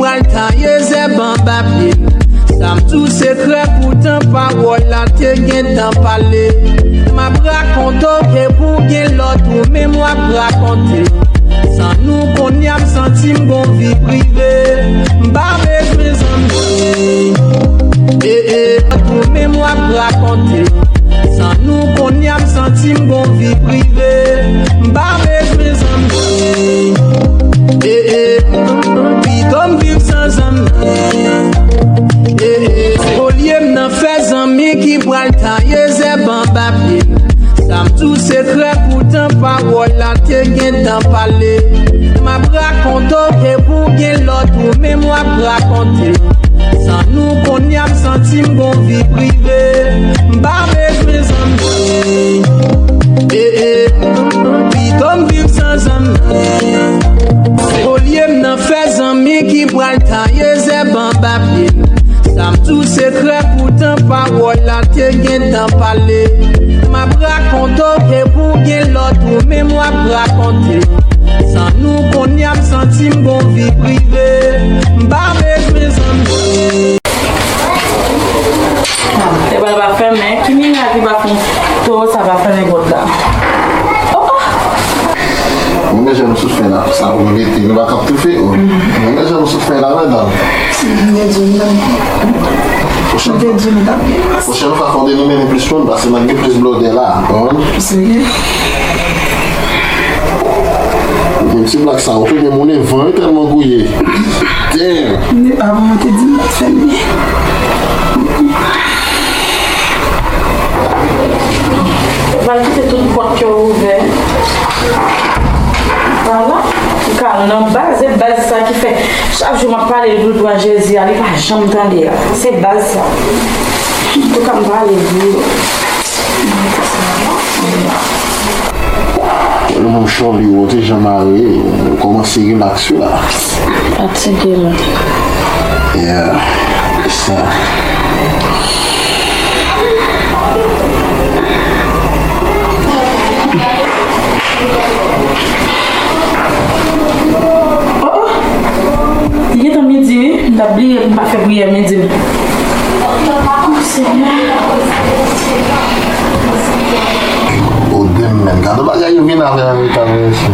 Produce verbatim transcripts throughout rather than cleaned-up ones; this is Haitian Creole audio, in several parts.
Al taye zèb anba pye l. Sa m di w sekrè, poutan pawòl la te gentan pale. M ap rakonte w ke pou gen lòt ou menm w ap rakonte. San nou kounye a m santi m gon vi prive. M pa bezwen zanmi. Eh, eh, lòt ou menm w ap rakonte. San nou kounye a m santi m gon vi prive. M pa bezwen zanmi. Eh, eh, pito m viv san zanmi. Eh, eh, olye m nan fè zanmi ki pral taye zèb anba pye l. Sa m di w sekrè, poutan pawòl la te gentan pale. M ap rakonte w ke pou gen lòt ou menm w ap rakonte. San nou kounye a m santi m gon vi prive. M pa bezwen zanmi. Eh, eh, pito m viv san zanmi. Olye m nan fè zanmi ki pral taye zèb anba pye l. Sa m di w sekrè, poutan pawòl la te gentan pale. M ap rakonte w ke pou gen lòt ou menm w ap rakonte. San nou kounye a m santi m gon vi prive. M pa bezwen zanmi. Te pral pa fèmen. Ki mirak li pa fè yon toro sa pa fèmen pòt la? Oh, oh. Mwen menm jan nou sot fè la, sa pou nou rete, nou pa kap toufe, oh. Mwen menm jan nou sot fè la, medam. Mwen te di w, non. Pwochèn fwa, pwochèn fwa, fò w te nou mennen plis moun, paske n ap gen plis blòdè la, konprann? Se vre. Gen ti blak sa, ou tou gen moun e van, e tèlman gouye. Damn! Mwen te pa bon, mwen te di m pa fè l byen. Pral kite tout pòt yo ouvè. Vwala. Ou ka al nan baz, e baz sa ki fè chak jou m ap pale l pou l pran Jezi a, li pa janm tande a. Se baz sa. Antouka, m pale l pou yo. Mwen, mouchon li wote jan mare, kòmanse rilaks wi la. Fatige la. Yeah, sa. Oh, oh. Li gentan midi wi, m t ap bliye m pa fè priyè midi m. Oh, Senyè. O, demèn, gade bagay yo vin avè nan leta, mesye.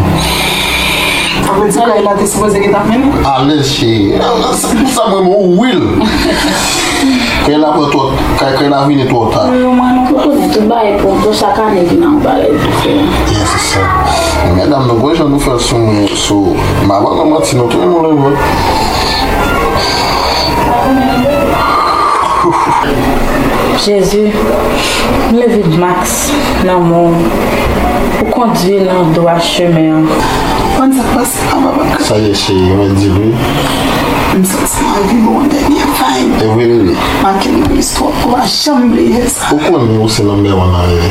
Sa vle di kay la te sipoze gentan fini? Alèz, cheri. Sa, sa mwen, mwen, wi. Kay la pran twò, kay, kay la vini twò ta. Wi, mwen, nou konnen tout bagay pran twò, chak ane vin nan bagay diferan. Yes, se sa. Men medam, nou wè jan nou fè l sou, sou, m pa pral manti, nou tou renmen w leve. Jezi, m leve Max nan men w pou kondui l nan dwa chemen an. Konn sa k pase a, papa. Sa ye, cheri, mwen di l wi. M santi m anvi ba w yon dènye vibe. E vre, bebe. Make m plis twòp, ou pa janm bliye sa. Ou konnen ou se number one nan, bebe.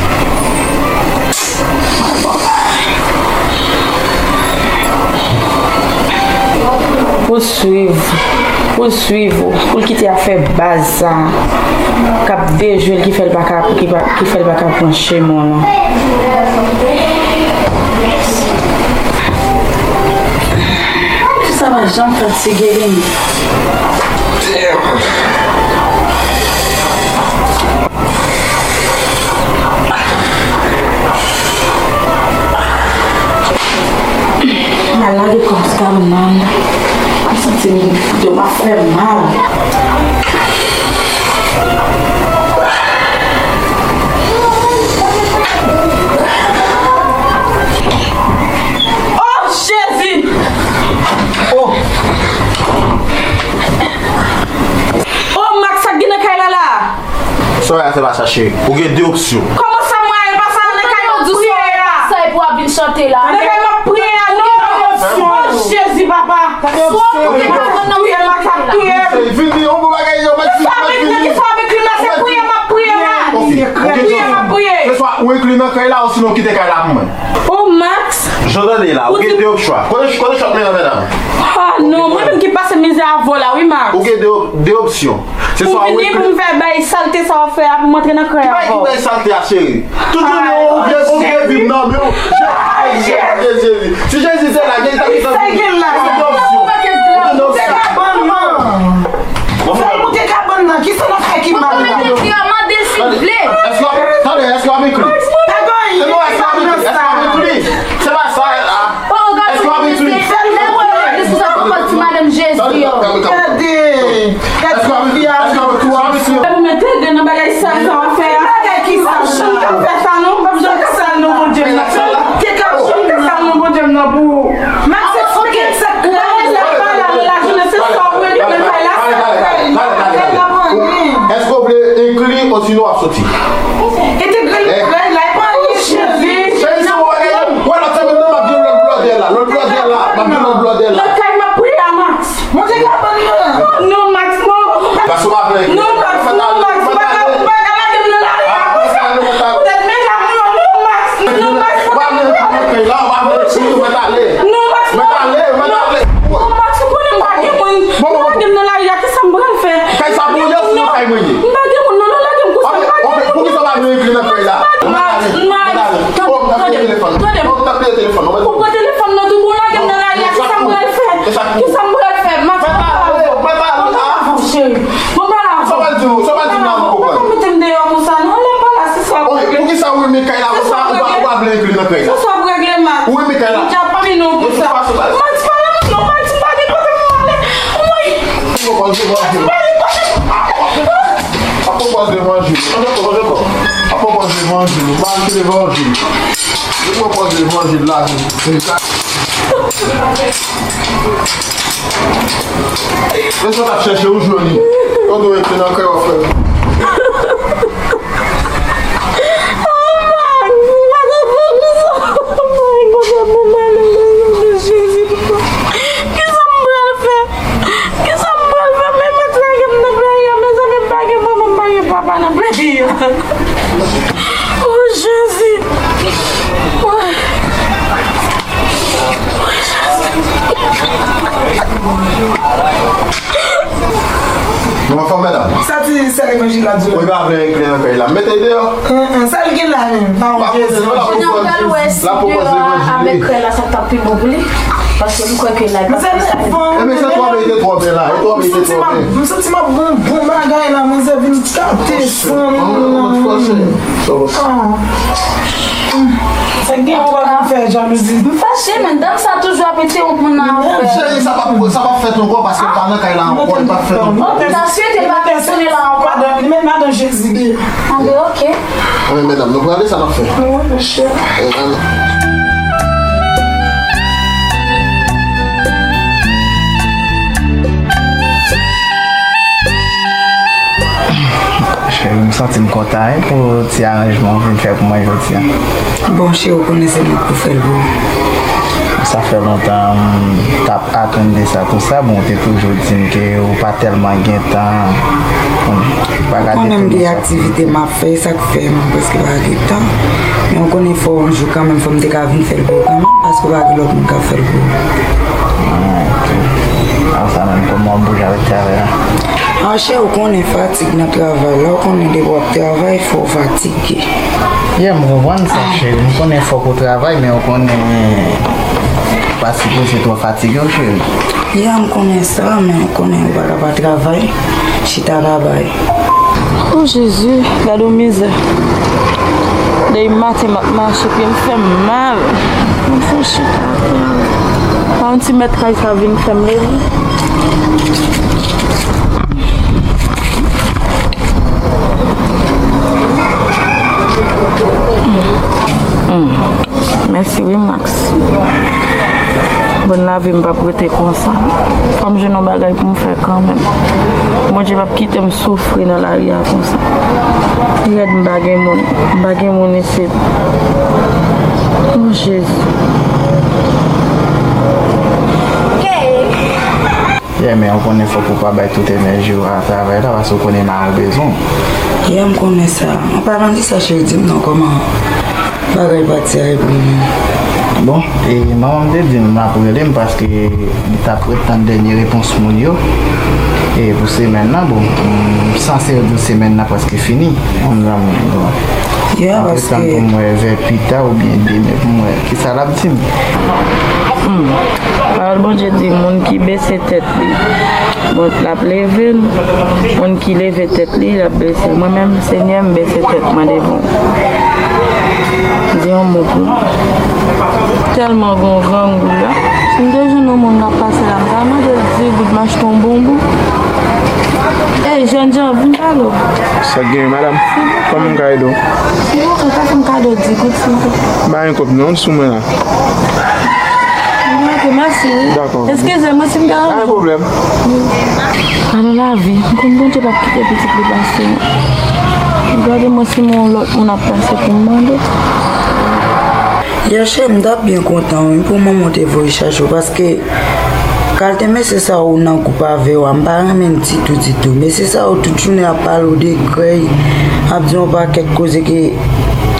Pou swiv, pou swiv ou, pou l kite afè baz sa k ap dejwe l, ki fè l pa ka, ki pa, ki fè l pa ka pran chemen w lan. Sa pa janm fatige li. M al lage kò m sou kabann nan. M santi m do m ap fè m mal. Oh, Jezi! Oh! Oh, Max, sa k gen nan kay la la? Sa w a fè pa sa, cheri. Ou gen de opsyon. Kòman sa mwen, e pa sa nan kay m ap priye a? Sa e pou ap vin chante la. Nan kay m ap priye a, non. Oh, Jezi, papa. Swa ou te ka touye m, Max ap touye m. Vini, yon bon bagay, yon bagay. Sa m ekri, ki sa m ekri la, se priye m ap priye la. Ok, ok. Priye m ap priye. Se swa ou ekri nan kay la, ou sinon kite kay la pou mwen. Oh, Max. Jan w tande la, ou gen de opsyon. Kote, kote chòt mwen an, medam? Ah, non, mwen menm ki pase mizè avè w la, wi, Max. Ou gen de, de opsyon. Se swa ou vini pou m fè bay salte sa w ap fè a, pou m antre nan kay avè w. Ki bay salte a, cheri? Tout jounen ou vle, ou vle vin nan men w. Jezi, Jezi. Si Jezi te la, Jezi ta gentan vini. Ou gen de opsyon. Ou gen de opsyon. Kino ap soti. Entegre l, eh, prè la, e pa anyen, cheri. Cheri, se yon bagay, wè, lòt semèn nan, m ap gen lòt blòdè la. Lòt blòdè la, m ap gen lòt blòdè la. Nan kay, m ap priye a Max. Bondye ka ban nou. Non, Max, non. Paske w pa vle. Non, Max, non, Max, ou pa ka, ou pa ka lage m nan lari a konsa. Poutèt men la, non, non, Max, non, Max, ou pa ka lage m nan lari a. Non, Max, non, non, Max, ou konnen m pa gen moun. Ou lage m nan lari a, kisa m pral fè? Kay sa pou ou ye, sinon kay mwen ye? M pa gen moun, non, non, lage m konsa, m pa gen moun. Poukisa w pa vle regle nan kay la? Max, Max, tande, tande, tande. Ou pran telefòn nan tou, bon, lage m nan lari a, kisa m pral fè? Kisa m pral fè? Max, mwen pa la avè w. Mwen pa la avè w, cheri. Mwen pa la avè w. Sa w pral di m, sa w pral di m la, mwen konprann. Ou pa ka mete m deyò konsa, non, lè m pa la, se sa w ap regle. Poukisa ou renmen kay la konsa, ou pa, ou pa vle regle nan kay la? Se sa w ap regle, Max. Ou renmen kay la? M pa vin non konsa. Max, pa la non, Max, m pa gen kote pou m ale. Woy! Max, pa gen kote pou m ale. Ap pran pòz levanjil. Ap pran pòz levanjil. Ap pran pòz levanjil. Ou pa antre levanjil. Ou pran pòz levanjil la. Lè sa w t ap chèche, ou jwenn li. Kote w rete nan kay w ap fè. Oh, Max, m pa t ap fè konsa. Oh, Max, kote pou m ale, Jezi, papa. Kisa m pral fè? Kisa m pral fè? Men Max lage m nan peyi a, mezanmi, m pa gen manman, m pa gen papa nan peyi a. Oh, Jezi. Oh. Bon, fanm, medam. Sa ti sè levanjil la di la. Mwen pa vle regle nan kay la. Mete l deyò. Sa l gen la menm? Pa yon Jezi. Kounye a pral wè si deyò a avèk kay la sa t ap pi bon pou li. Paske m kwè ke la e pa fè sa. Ebyen, se twò byen, te twò byen la. E twò byen, te twò byen. M santi m ap bon, bon bagay la, manzè vin gate fanm nan. Sa gen twò vin fè jalouzi. M fache, men dam sa toujou ap entewonp moun nan afè. Cheri, sa p ap, sa p ap fèt ankò paske l pa nan kay la ankò, li p ap fèt ankò. Bon, m ta swete l pa retounen la ankò. Li met madan Jezi deyò. Anben, oke. Anben, medam, nou prale, sa n ap fè? Wi, monchè. Cheri, m santi m kontan, wi, pou ti aranjman w vin fè pou mwen jodi a. Bon, cheri, ou konnen se mwen k pou fè l pou ou. Sa fè lontan m t ap atann de sa, tou sa. Bon, ou te toujou di m ke ou pa tèlman gen tan. Ou pa ka depann de sa. Ou konnen m gen aktivite m ap fè, e sa k fè m prèske pa gen tan. Men ou konnen fò yon jou kanmenm, fò m te ka vin fè l pou ou kanmenm, paske ou pa gen lòt moun k ap fè l pou ou. Ah, ok. Apre sa menm, kòman w bouje avèk travay la? Ah, chè, ou konnen fatig nan travay la, ou konnen depi w ap travay, fò w fatige. Yeah, m konprann sa, cheri. M konnen fòk ou travay, men ou konnen ou pa sipoze twò fatige w, cheri. Yeah, m konnen sa, men ou konnen ou pa ka pa travay, chita pa bay. O Jezi, gade yon mizè. Depi maten m ap mache, pye m fè m mal. Mwen fè chita atè. Pa yon ti mèt kay sa vin fè m leve. Mèsi wi, Max. Bon, lavi m p ap rete konsa. Fò m jwenn yon bagay pou m fè kanmenm. Bondye p ap kite m soufri nan lari a konsa. Li rèd, m pa gen moun. M pa gen moun isit. O Jezi. Yeah, men ou konnen fòk ou pa bay tout enèji w a travay la, paske ou konnen mari w bezwen w. Yeah, m konnen sa. An palan de sa, cheri, di m non, kòman bagay pati a ye pou mwen? Bon, e manman m te di m l ap rele m paske li t ap ret tann dènye repons moun yo. E pou semèn nan, bon, m sanse di w semèn nan prèske fini. Yon zanmi, bon. Yeah, paske m ap ret tann pou m wè vè pita oubyen demen pou m wè kisa l ap di m. Hmm. Pawòl Bondye di, moun ki bese tèt li, bon, l ap leve l. Moun ki leve tèt li, l ap bese l. Mwen menm, Senyè, m bese tèt mwen devan w. Di yon mo pou mwen. Tèlman gen yon grangou la. Si m te jwenn yon moun k ap pase la, m ta mande l di goud m achte yon bonbon. Ey, jènjan, vin pale w. Sa k genyen, madanm? Kòman m ka ede w? Silvouplè, ka fè m kado di goud, silvouplè. M pa gen kòb non sou mwen la. Ok, mèsi, wi. Dakò. Eskize mwen si m deranje w. Pa gen pwoblèm. Gade lavi, m konn Bondye p ap kite pitit li pase. Gade mwen si yon lòt moun ap pase pou m mande. Yè cheri, m t ap byen kontan wi pou manman w te voye chache w, paske kalte mesye sa yo nan gwoup avè w a, m pa renmen l ditou, ditou. Mesye sa yo tout jounen ap pale w de krèy, ap di yon pakèt koze ki,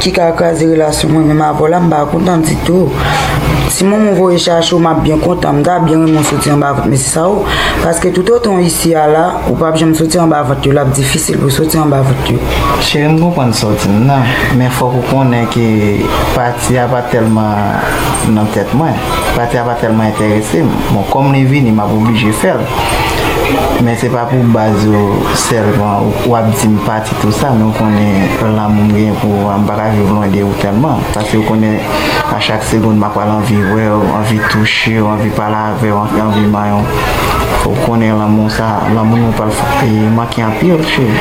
ki ka kraze relasyon mwen menm avè w la, m pa kontan ditou. Si manman w voye chache w, m ap byen kontan, m ta byen renmen w soti anba vant mesye sa yo, paske toutotan w isi a la, ou p ap janm soti anba vant yo, l ap difisil pou w soti anba vant yo. Cheri, m konprann sa w di m nan, men fòk ou konnen ke pati a pa tèlman nan tèt mwen. Pati a pa tèlman enterese m. Bon, kòm li vini, m ap oblije fè l. Men se pa pou baz yo sèlman w ap di m pati tou sa, men w konnen lanmou m gen pou ou a, m pa ka viv lwen de ou tèlman. Paske w konnen, a chak segonn, m ap pral anvi wè w, anvi touche w, anvi pale avè w, anvi manyen w. Fòk ou konnen lanmou sa, lanmou nou pral f-, e, manke anpil, cheri.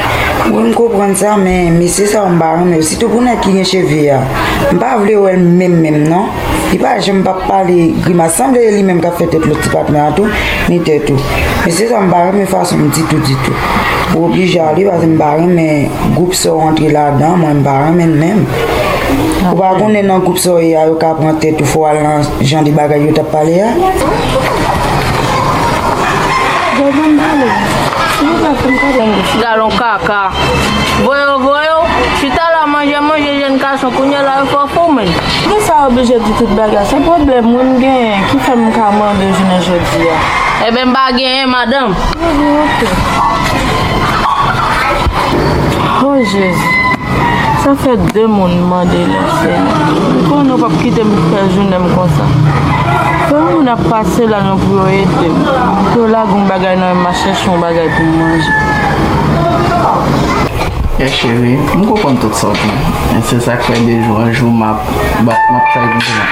Wi, m konprann sa, men mesye sa yo m pa renmen yo, sitou pou nèg ki gen cheve a. M pa vle wè l menm, menm, non. Li pa janm p ap pale grimas, sanble e li menm k ap fè tèt lòt ti patnè a tou, ni tèt ou. Mesye sa m pa renmen fason m ditou, ditou. Ou oblije ale, paske m pa renmen gwoup sa w antre ladan, mwen m pa renmen l menm. Ou pa konnen nan gwoup sa w ye a, yo ka pran tèt ou, fò w al nan jan de bagay yo t ap pale a. Gade m pale. Silvouplè, fè m kado. Galon kaka. Voye w, voye w. Chita la, manje, manje, jèn gason. Kounye a la, yo fè w fou, men. Poukisa w oblije di tout bagay? Se pwoblèm wi m genyen ki fè m ka mande w jounen jodi a. Ebyen, m pa genyen, madanm. Ebyen, oke. Oh, Jezi. Sa fè de moun m mande lè, Senyè. M konnen w p ap kite m fè jounen m konsa. Gen moun ap pase la non pou yo ede m. Pou yo lage yon bagay nan men m, m a chèche yon bagay pou m manje. Yè cheri, m konprann tout sa w di. Men se sa k fè de jou an jou m ap, m ap, m ap try konprann.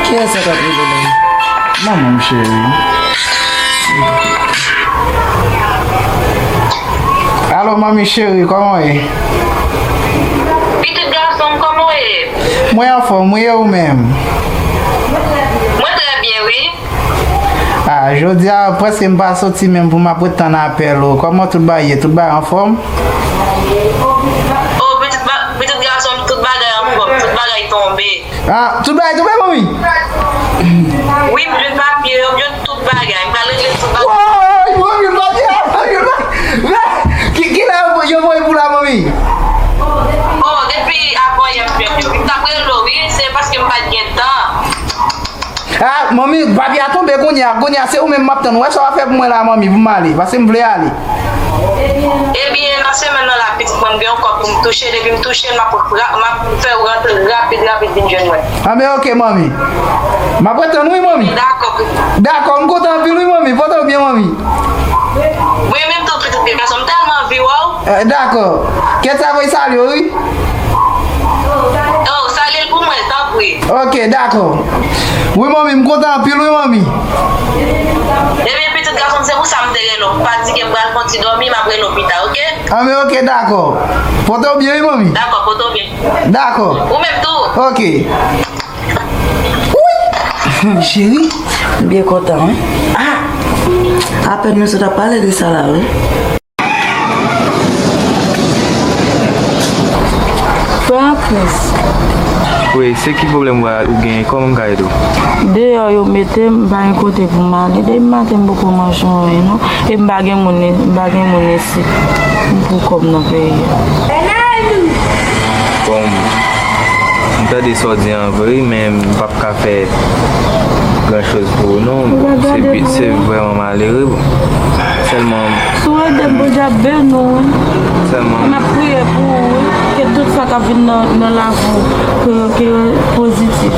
Kiyès sa k ap rele la? Manman m cheri. Alo, manmi cheri, kòman w ye? Pitit gason m, kòman w ye? Mwen anfòm, wi, e ou menm? Mwen trè byen, wi. Ah, jodi a, prèske m pa soti menm pou m ap ret tann apèl ou. Kòman tout bagay ye? Tout bagay anfòm? Oh, pitit ba-, pitit gason m, tout bagay anfòm, tout bagay tonbe. Ah, tout bagay tonbe, manmi? Wi, m jwenn papye yo, m jwenn tout bagay. M pral regle tout bagay. Woy, manmi, papye a, manmi, pa-, ki, kilè yo, yo voye pou la, manmi? Oh, depi avan yè m jwenn yo. M t ap rele w, wi, se paske m pa t gen tan. Ah, manmi, papye a tonbe kounye a. Kounye a, se ou menm m ap tann. Wè sa w ap fè pou mwen la, manmi, pou m ale. Paske m vle ale. Ebyen, nan semèn nan la, pitit mwen, m gen yon kòb pou m touche. Depi m touche l, m ap ra-, m ap fè w rantre rapid, rapid vin jwenn mwen. Anben, oke, manmi. M ap ret tann, wi, manmi. Dakò. Dakò, m kontan anpil, wi, manmi. Pote w byen, manmi. Wi, menm tou, pitit gason m, tèlman anvi wè w. Eh, dakò. Kèt sa voye salye w, wi. Oh, salye l pou mwen, tanpri. Oke, dakò. Wi, manmi, m kontan anpil, wi, manmi. Ebyen, pitit gason m, se pou sa m te rele w. Pa di ke m pral fè yon ti dòmi, m ap rele w pita, oke? Anben, oke, dakò. Pote w byen, wi, manmi. Dakò, pote w byen. Dakò. Ou menm tou. Oke. Wi! Cheri, m byen kontan, wi. Ah! Apèn nou sot ap pale de sa la, wi. Frè Prince. Wi, se ki pwoblèm ou genyen? Kòman m ka ede w? Deyò yo mete m, m pa gen kote pou m ale. Depi maten m poko manje anyen non. E m pa gen moun, m pa gen moun isit pou kòm nan peyi a. Bon, m tande sa w di an vre, men m p ap ka fè gran choz pou ou non. Se, se vrèman malere. Sèlman. Si w ede m, Bondye ap beni w, wi. Sèlman. M ap priye pou ou, wi. Ke tout sa k ap vin nan, nan lavi w, ke, ke pozitif.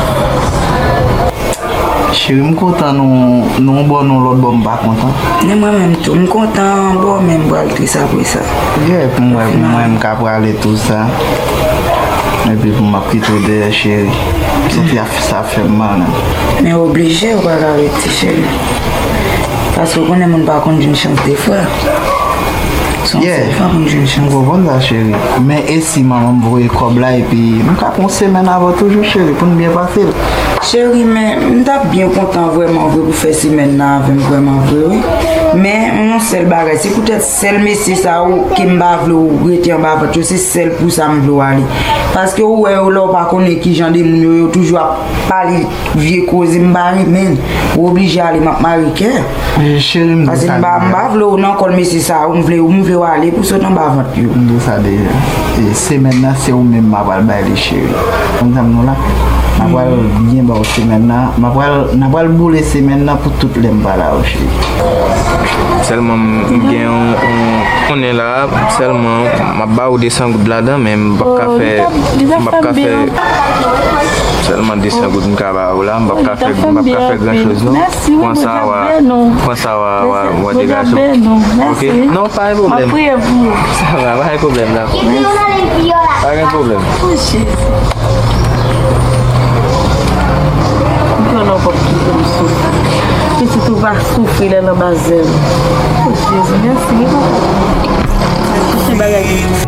Cheri, m kontan nou, nou yon bò, nou lòt bò, m pa kontan. Ni mwen menm tou, m kontan yon bò, men m pral tris apre sa. Yeah, pou mwen, pou mwen, m ka prale tou sa. Epi pou m ap kite w dèyè, cheri. M santi sa fè m mal, menm. Men oblije, ou pa ka rete, cheri. Paske ou konnen moun pa konn jwenn chans de fwa. Se yon sèl fanm m jwe chans. M konprann sa, cheri. Men e si manman m voye kòb la epi m ka pran yon semèn avan toujou, cheri, pou n byen pase l? Cheri, men m t ap byen kontan vrèman vre pou fè semèn nan avè m vrèman vre, wi. Men yon sèl bagay, se poutèt sèl mesye sa yo ke m pa vle w rete anba vant yo, se sèl pou sa m vle w ale. Paske ou wè yo la, ou pa konnen ki jan de moun yo, yo toujou ap pale vye koze, m pa renmen l. Ou oblije ale, m ap mare kè. Cheri, m di sa deja. Paske m pa, m pa vle w nan kòl mesye sa yo, m vle, m vle w ale pou sot anba vant yo. M di sa deja. E semèn nan, se ou menm m a pral bay li, cheri. Konn sa m di w la? M a pral byen ba w semèn nan. M a pral, n a pral boule semèn nan pou tout lè m pa la yo, cheri. Sèlman m gen yon, yon konnen la, sèlman m ap ba w de san goud ladan, men m p ap ka fè, m p ap ka fè sèlman de san goud m ka ba w la, m p ap ka fè, m p ap ka fè gran choz non. Pran sa w a, pran sa w a, w a, w a degaje w. Ok? Non, pa gen pwoblèm. Sa va, pa gen pwoblèm la. Pa gen pwoblèm. M pran nan pòt ki pou m soufri. Pitit ou va soufri lè nan mazèl. O Jezi, mèsi wi papa. Tout se bagay ki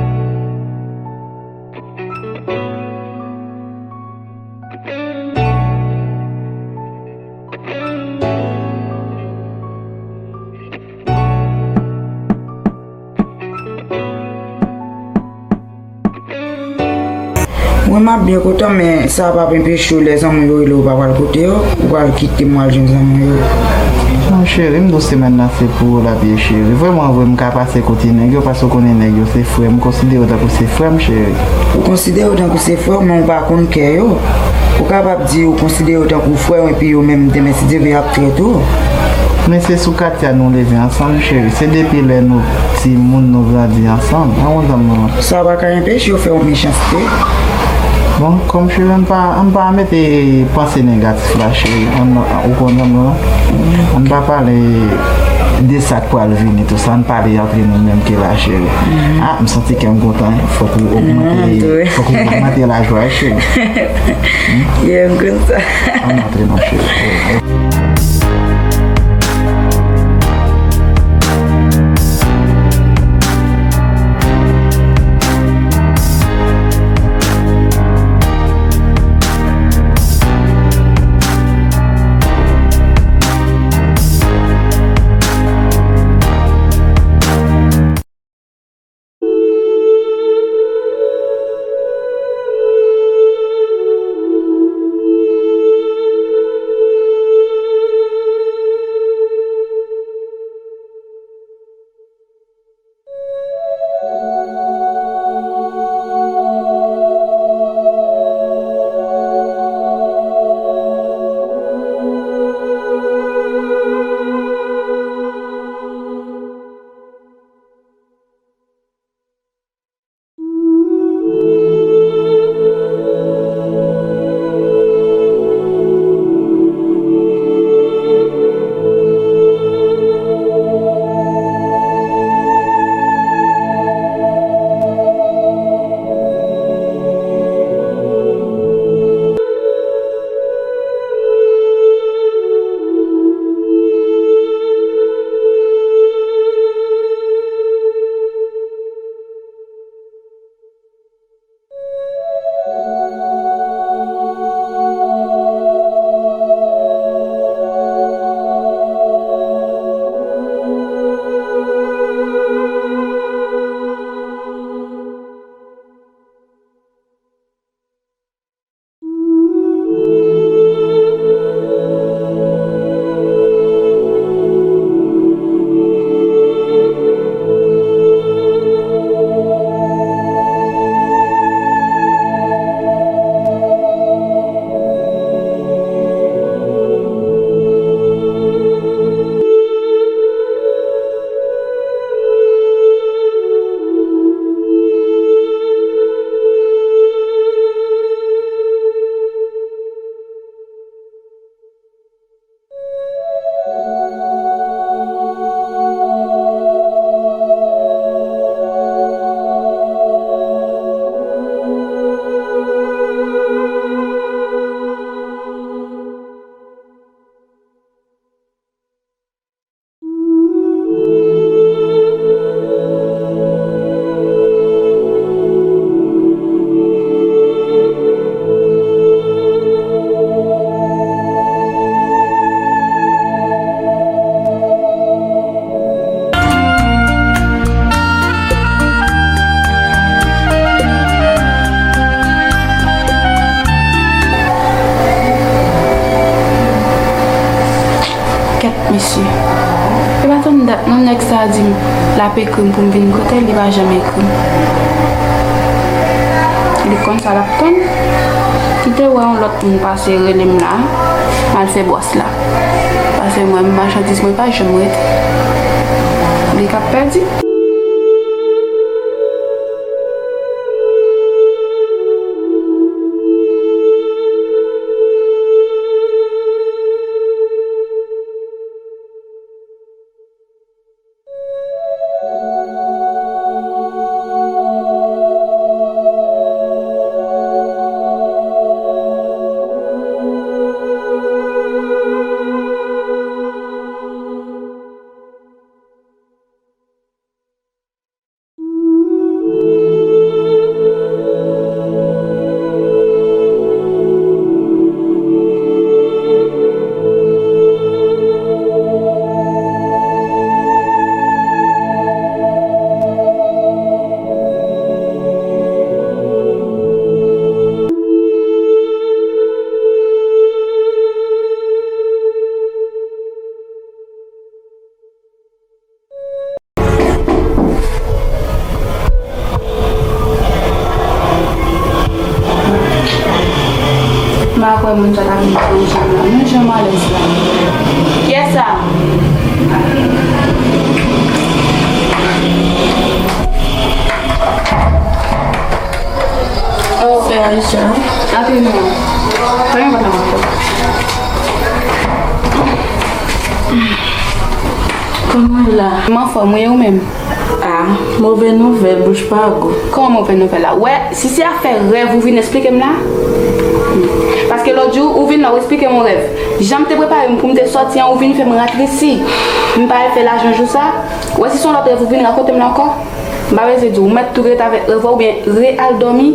Mwen m ap byen kontan, men sa p ap enpeche w lè zanmi w yo rele w pa pral kote yo, ou pral kite m al jwenn zanmi w yo. Non, cheri, m di w semèn nan se pou ou l ap ye, cheri. Vrèman vre, m ka pase kote nèg yo, paske w konnen nèg yo se frè m, m konsidere yo tankou se frè m, cheri. Ou konsidere yo tankou se frè w, men ou pa konn kè yo. Ou kapab di ou konsidere yo tankou frè w, epi yo menm demen si Dye vle y ap trete w. Men se sou Katia nou leve ansanm, cheri. Se depi lè nou timoun nou grandi ansanm. An konn zanmi w. Sa pa ka enpeche yo fè w mechanste. Bon, kòm cheri, ann pa, ann pa mete panse negatif la, cheri. Ann, ou konn zanmi w. Ann pa pale de sa k pral vini, tou sa. Ann pale antre nou menm ki la, cheri. Ah, m santi kè m kontan. Fòk ou ogmante, fòk ou ogmante lajwa, cheri. Yeah, m konn sa. Ann antre non, cheri. Mesye, e pa tann dat non, nèg sa a di m l ap ekri m pou m vin kote l, li pa janm ekri m. Li konn sa l ap tann. Li te wè yon lòt moun pase rele m la, m al fè bòs la. Paske mwen, machandiz mwen pa janm rete. Li k ap pèdi. M pa kwè moun sa ta vin pran janm la. Men jan m alèz la. Kiyès sa? Oh. Frè Richard. Antre non. Pa gen pwoblèm ankò. Kòman w la? M anfòm, wi, ou menm? Ah, move nouvèl, bouch pa gou. Kòman move nouvèl la? Wè, si se afè rèv ou vin esplike m la. Paske lòt jou, ou vin la, ou esplike m yon rèv. Jan m te prepare m pou m te sòti an, ou vin fè m ratresi. M pa fè lajan jou sa. Wè, si se yon lòt rèv ou vin rakonte m la ankò. M pa bezwen di w, ou mèt tou rete avèk rèv ou oubyen re al dòmi.